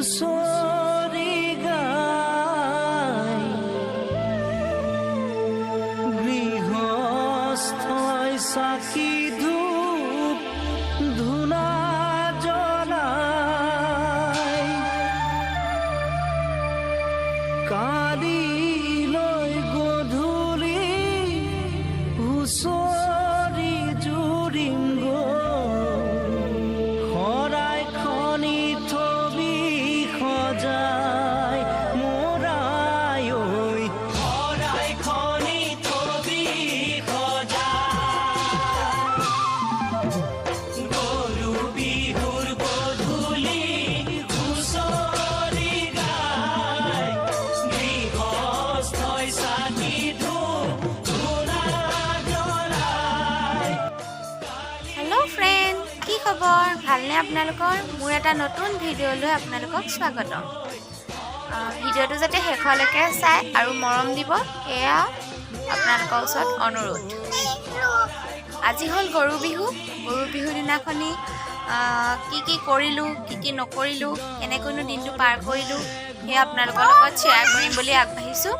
হুঁচৰি গাই, গৃহস্থই চাকি ধূপ ধূনা জ্বলাই। কালিলৈ গধূলি হুঁচৰি জুৰিম গৈ, শৰাইখনি থবি সজাই মোৰাই ঐ, শৰাইখনি থবি সজাই। গৰু বিহুৰ গধূলি হুঁচৰি গাই, গৃহস্থই চাকি ধূপ ধূনা জ্বলাই। হেল্ল' ফ্ৰেণ্ড, কি খবৰ? ভালনে আপোনালোকৰ? মোৰ এটা নতুন ভিডিঅ'লৈ আপোনালোকক স্বাগতম। ভিডিঅ'টো যাতে শেষলৈকে চাই আৰু মৰম দিব, সেয়া আপোনালোকৰ ওচৰত অনুৰোধ। আজি হ'ল গৰু বিহু। গৰু বিহু দিনাখনি কি কি কৰিলোঁ, কি কি নকৰিলোঁ, কেনেকৈনো দিনটো পাৰ কৰিলোঁ, সেয়া আপোনালোকৰ লগত শ্বেয়াৰ কৰিম বুলি আগবাঢ়িছোঁ।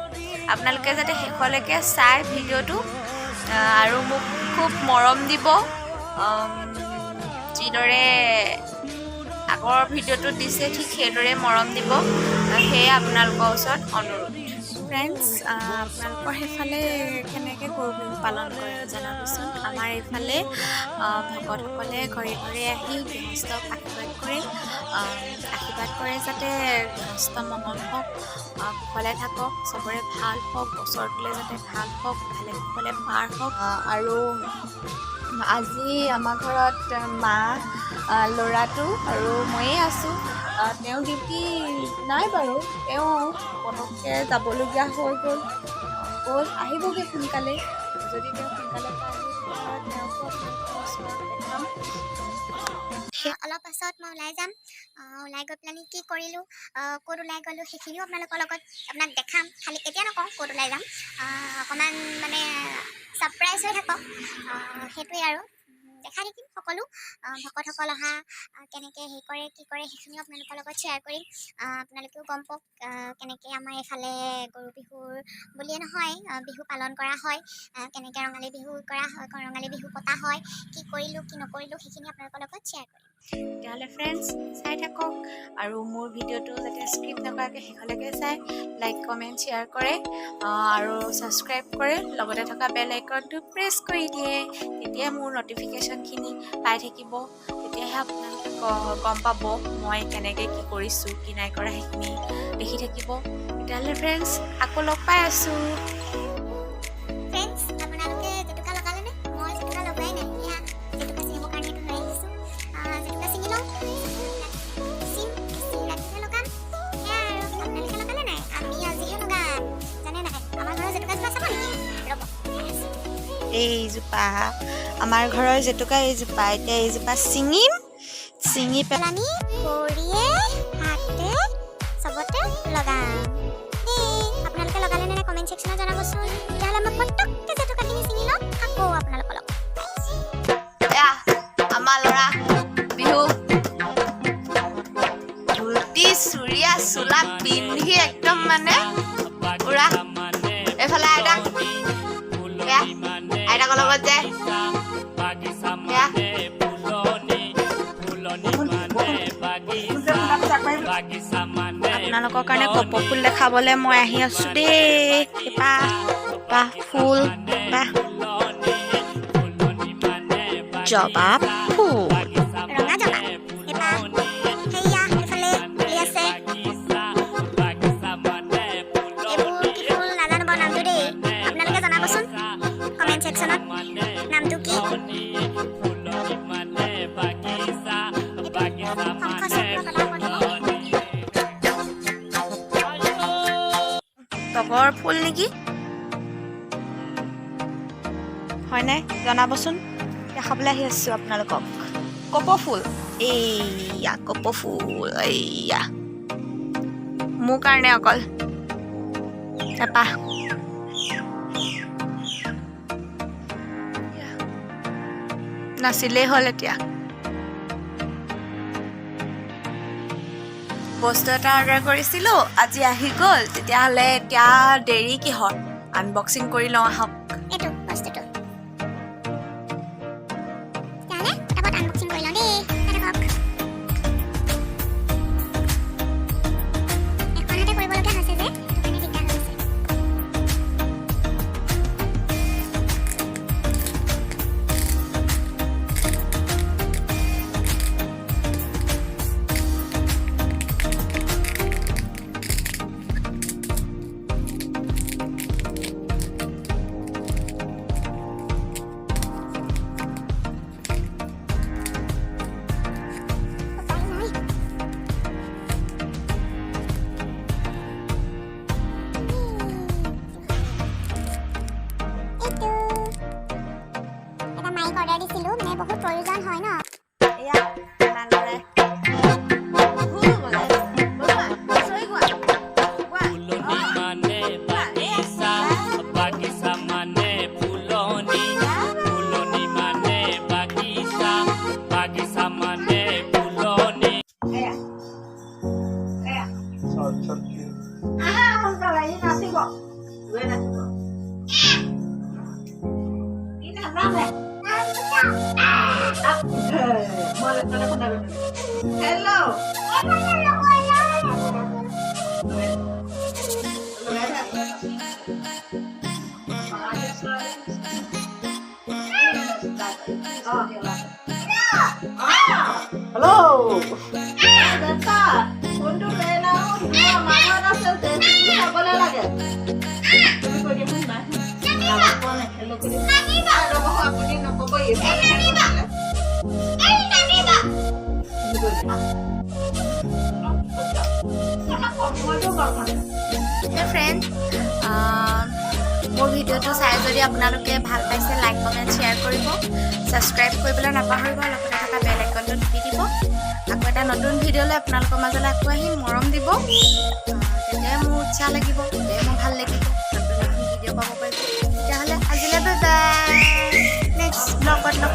আপোনালোকে যাতে শেষলৈকে চাই ভিডিঅ'টো আৰু মোক খুব মৰম দিব, যিদৰে আগৰ ভিডিঅ'টোত দিছে, ঠিক সেইদৰে মৰম দিব, সেয়ে আপোনালোকৰ ওচৰত অনুৰোধ। ফ্ৰেণ্ডছ, আপোনালোকৰ সেইফালে কেনেকৈ গৰু বিহু পালন কৰে জনাবচোন। আমাৰ এইফালে ভকতসকলে ঘৰে ঘৰে আহি গৃহস্থক আশীৰ্বাদ কৰে, আশীৰ্বাদ কৰে যাতে গৃহস্থ মঙল হওক, কুশলে থাকক, চবৰে ভাল হওক, বছৰটোলৈ যাতে ভাল হওক, ভালে কুশলে পাৰ হওক। আৰু আজি আমাৰ ঘৰত মা, ল'ৰাটো আৰু ময়ে আছোঁ। তেওঁ ডিউটি নাই বাৰু, তেওঁ পটককৈ যাবলগীয়া হৈ গ'ল, গ'ল, আহিবগৈ সোনকালে। যদি তেওঁ সোনকালে পায়হি, তেতিয়াহ'লে তেওঁকো আপোনালোকৰ ওচৰত দেখাম। অলপ পাছত মই ওলাই যাম। ওলাই গৈ পেলানি কি কৰিলোঁ, ক'ত ওলাই গ'লোঁ, সেইখিনিও আপোনালোকৰ লগত আপোনাক দেখাম। খালি এতিয়া নকওঁ ক'ত ওলাই যাম। অকণমান মানে ছাৰপ্ৰাইজ হৈ থাকক, সেইটোৱে। আৰু দেখাই থাকিম সকলো, ভকতসকল অহা, কেনেকৈ হেৰি কৰে, কি কৰে, সেইখিনিও আপোনালোকৰ লগত শ্বেয়াৰ কৰিম। আপোনালোকেও গম পাওক কেনেকৈ আমাৰ এইফালে গৰু বিহুৰ বুলিয়ে নহয়, বিহু পালন কৰা হয়, কেনেকৈ ৰঙালী বিহু কৰা হয়, ৰঙালী বিহু পতা হয়, কি কৰিলোঁ, কি নকৰিলোঁ, সেইখিনি আপোনালোকৰ লগত শ্বেয়াৰ কৰিম। তেতিয়াহ'লে ফ্ৰেণ্ডছ, চাই থাকক আৰু মোৰ ভিডিঅ'টো যাতে স্কিপ নকৰাকৈ শেষলৈকে চাই লাইক, কমেণ্ট, শ্বেয়াৰ কৰে আৰু ছাবস্ক্ৰাইব কৰে, লগতে থকা বেল আইকনটো প্ৰেছ কৰি দিয়ে। তেতিয়া মোৰ ন'টিফিকেশ্যনখিনি পাই থাকিব। তেতিয়াহে আপোনালোকে গম পাব মই কেনেকৈ কি কৰিছোঁ, কি নাই কৰা, সেইখিনি দেখি থাকিব। তেতিয়াহ'লে ফ্ৰেণ্ডছ, আকৌ লগ পাই আছোঁ। ফ্ৰেণ্ডছ, আপোনালোকে জেতুকা লগালেনে? মই জেতুকা লগোৱাই নাই। এয়া জেতুকা ছিঙিবৰ কাৰণে এইটো লৈ আহিছোঁ। জেতুকা ছিঙি লওঁ, পিচিম, পিচি ৰাতিহে লগাম। সেয়া আৰু আপোনালোকে লগালে নাই? আমি আজিহে লগাম, জানে নাই? আমাৰ ঘৰৰ জেতুকাজোপা চাব নেকি? ৰ'ব, দেখাই আছোঁ। এইজোপা আমাৰ ঘৰৰ জেতুকা, এইজোপা। এতিয়া এইজোপা ছিঙিম, ছিঙি পেলাই আমি ভৰিয়ে হাতে চবতে লগাম দেই। আপোনালোকে লগালে নে কমেণ্ট ছেকশ্যনত জনাবচোন। তেতিয়াহ'লে মই পটককৈ জেতুকাখিনি ছিঙি লওঁ, আকৌ আপোনালোকৰ লগত পাই আছোঁ। এয়া আমাৰ ল'ৰা, বিহু ধুতি, চুৰিয়া, চোলা পিন্ধি একদম মানে পুৰা। এইফালে আইতাক, এয়া আইতাকৰ লগত যায়। এয়া আপোনালোকৰ কাৰণে কপৌ ফুল দেখাবলৈ মই আহি আছো দেই। এপাহ এপাহ ফুল, বাহ, জবা ফুল। ৰঙা জবা এপাহ। সেয়া এইফালে ফুলি আছে। এইবোৰ কি ফুল নাজানো বাৰু নামটো দেই। আপোনালোকে জনাবচোন কমেণ্ট ছেকশ্যনত নামটো কি। এইটো শংখ চক্ৰ গদা পদ্ম। তগৰ ফুল নেকি, হয়নে? জনাবচোন। দেখাবলৈ আহি আছোঁ আপোনালোকক কপৌ ফুল। এইয়া কপৌ ফুল, এইয়া মোৰ কাৰণে অকল এপাহ। নাচিলেই হ'ল এতিয়া। বস্তু এটা অৰ্ডাৰ কৰিছিলোঁ, আজি আহি গ'ল। তেতিয়াহ'লে এতিয়া দেৰি কিহৰ, আনবক্সিং কৰি লওঁ আহক। এইটো বস্তুটো তেতিয়াহ'লে ফটাফট আনবক্সিং কৰি লওঁ দেই। চাই থাকক। এখন হাতে কৰিবলগীয়া হৈছে যে, সেইটো কাৰণে দিগদাৰ হৈ গৈছে। উপায় নাই। এইটো এটা মাইক অৰ্ডাৰ দিছিলোঁ, মানে বহুত প্ৰয়োজন হয় ন। এয়া আমাৰ ল'ৰাই খুব বজাইছে। বজোৱা, হুঁচৰি গোৱা, গোৱা। ফুলনি মানে বাগিচা, বাগিচা মানে ফুলনি। ফুলনি মানে বাগিচা, বাগিচা মানে ফুলনি। চট চট। আহা, সোনকালে, ই নাচিব, গৈ নাচিব। ই নানাচে। মই লেফ্টতে খুন্দা। হেল্ল'। লগাই থাক। হেল্ল'। দেউতা, ফোনটো লৈ নাহো। আমাৰ ঘৰত আছে, জেচিবি চাবলৈ লাগে। তুমি কৈ দিয়াচোন, নাই পোৱা নেখেলো বুলি। ৰ'ব, আপুনি নক'ব। এইফালে তুমি কৈ দিয়া। সময়টো দৰকাৰ। ফ্ৰেণ্ড, মোৰ ভিডিঅ'টো চাই যদি আপোনালোকে ভাল পাইছে, লাইক, কমেণ্ট, শ্বেয়াৰ কৰিব, ছাবস্ক্ৰাইব কৰিবলৈ নাপাহৰিব, লগতে থকা বেল আইকনটো টিপি দিব। আকৌ এটা নতুন ভিডিঅ'লৈ আপোনালোকৰ মাজলৈ আকৌ আহিম। মৰম দিব, তেতিয়াই মোৰ উৎসাহ লাগিব, তেতিয়াই মোৰ ভাল লাগিব, নতুন নতুন ভিডিঅ' পাব পাৰিব। তেতিয়াহ'লে আজিলৈ বাই বাই, নেক্সট ব্লগত লগ।